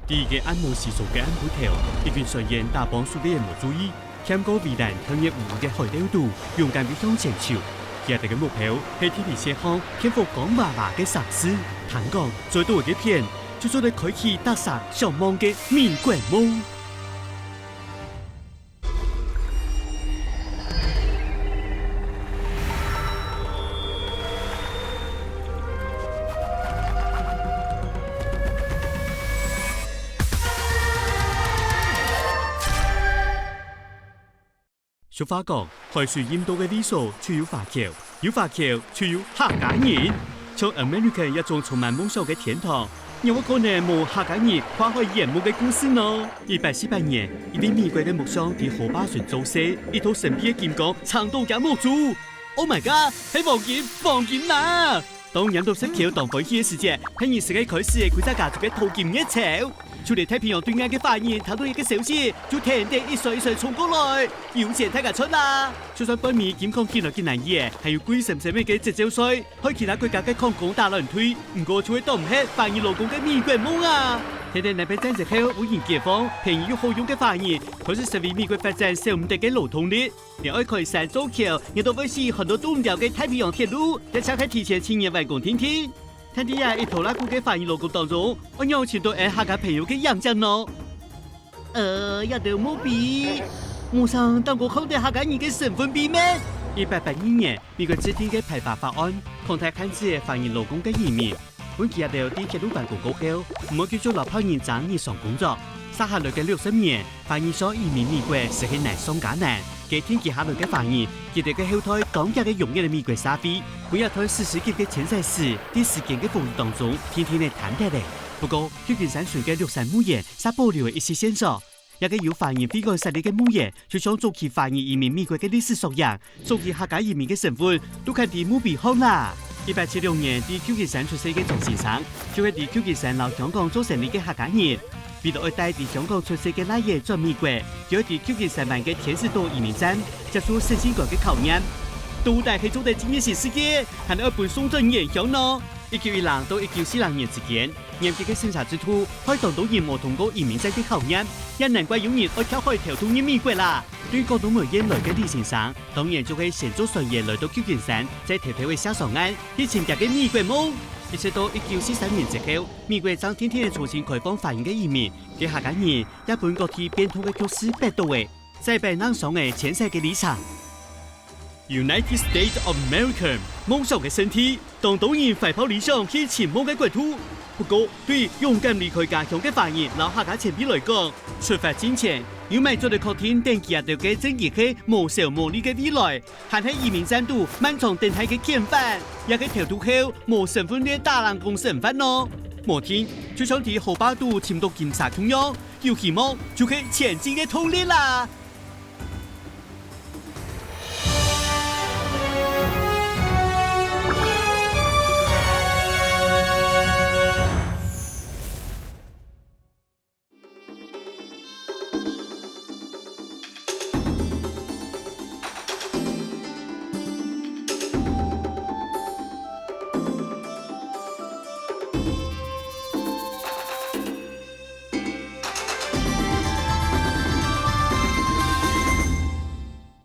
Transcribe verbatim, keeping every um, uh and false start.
在一個暗無思索个暗晡頭，一群船員打幫手个無注意，跈過圍欄條入烏烏个海竇肚，勇敢地向前泅。佢兜个目標係天地線項片火光華華个城市。聽講，再多一個片，就做得開啟逐儕向往个美國夢。 俗話講，海水淹到个位所就有華僑，有華僑就有客家人。像America這種充滿夢想个天堂，仰會可能無客家人跨海遠夢个故事呢？一八四八年，一位美國个木匠在河壩脣做事，一道神秘个金光撐到厥目珠。Oh my god，係黃金，黃金啊！當拈到石球當歡喜个時節，係人生个開始个歸隻家族个淘金熱潮。 就連太平洋對岸个華人聽到這個消息，就跈等一船一船衝過來，有錢大家賺啦！就算背尾金礦緊來緊難移，還有貴森森个折舊稅，害其他國家个礦工打亂退，毋過就會擋毋核華人勞工个美國夢啊！跈等南北戰爭後無人解放，便宜又好用个華人，開始成為美國發展少毋得个勞動力。 連愛開山造橋，也都會死寒到動搖个太平洋鐵路，也正係提前七年完工定定。但在這一拖拉庫个華人勞工當中，愛仰尋到𠊎客家朋友个影跡呢？呃，這兜墓碑，無成當過看到客家人个身份秘密。一八八二年，美國制定个排華法案，擴大限制華人勞工个移民。 分佢兜在鐵路完工過後，毋會繼續摎別人爭日常工作。續下來个六十年，華人想移民美國實在難上加難。該跈佢下來个華人，佢兜个後代當遽个融入了美國社會，分這段史詩級个遷徙史，在時間个風雨當中，定定仔坍忒咧。不過，舊金山脣个綠山墓園，煞保留了一息線索。 這個由華人會館設立个墓園，就像早期華人移民美國个歷史縮影，早期客家移民个身份都刻在墓碑項啦。一八七六年，在舊金山出世个張先生，就係在舊金山摎香港做生理个客家人。為著愛帶在香港出世个倈仔轉美國，佢愛在舊金山灣个天使島移民站接受審訊官个考驗。到底係做得進入新世界，還愛分送轉原鄉呢？一九一零到一九四零年之間， 嚴格个審查制度，害當多人無通過移民站个考驗，也難怪有人愛跳海偷渡入美國啦。對廣東梅縣來个李先生，當然就係先坐船仔來到舊金山，再偷偷仔卸雙眼，去尋厥个美國夢。一直到一九四三年之後，美國正定定仔重新開放華人个移民，該客家人也分各地變通个局勢逼到咧，再擺硬傷仔遷徙个里程。 United States of America，夢想个聖地，當多人懷抱理想去尋夢个國度。不過，對於勇敢離開家鄉个華人摎客家前輩來講，出發進前，有麼个做得確定等佢兜个正經係無愁無慮个未來，還係移民站肚漫長等待个遣返？這個偷渡後無身份个打零工生活呢？無定，就像在河壩肚尋著金沙共樣，有希望就係前進个動力啦！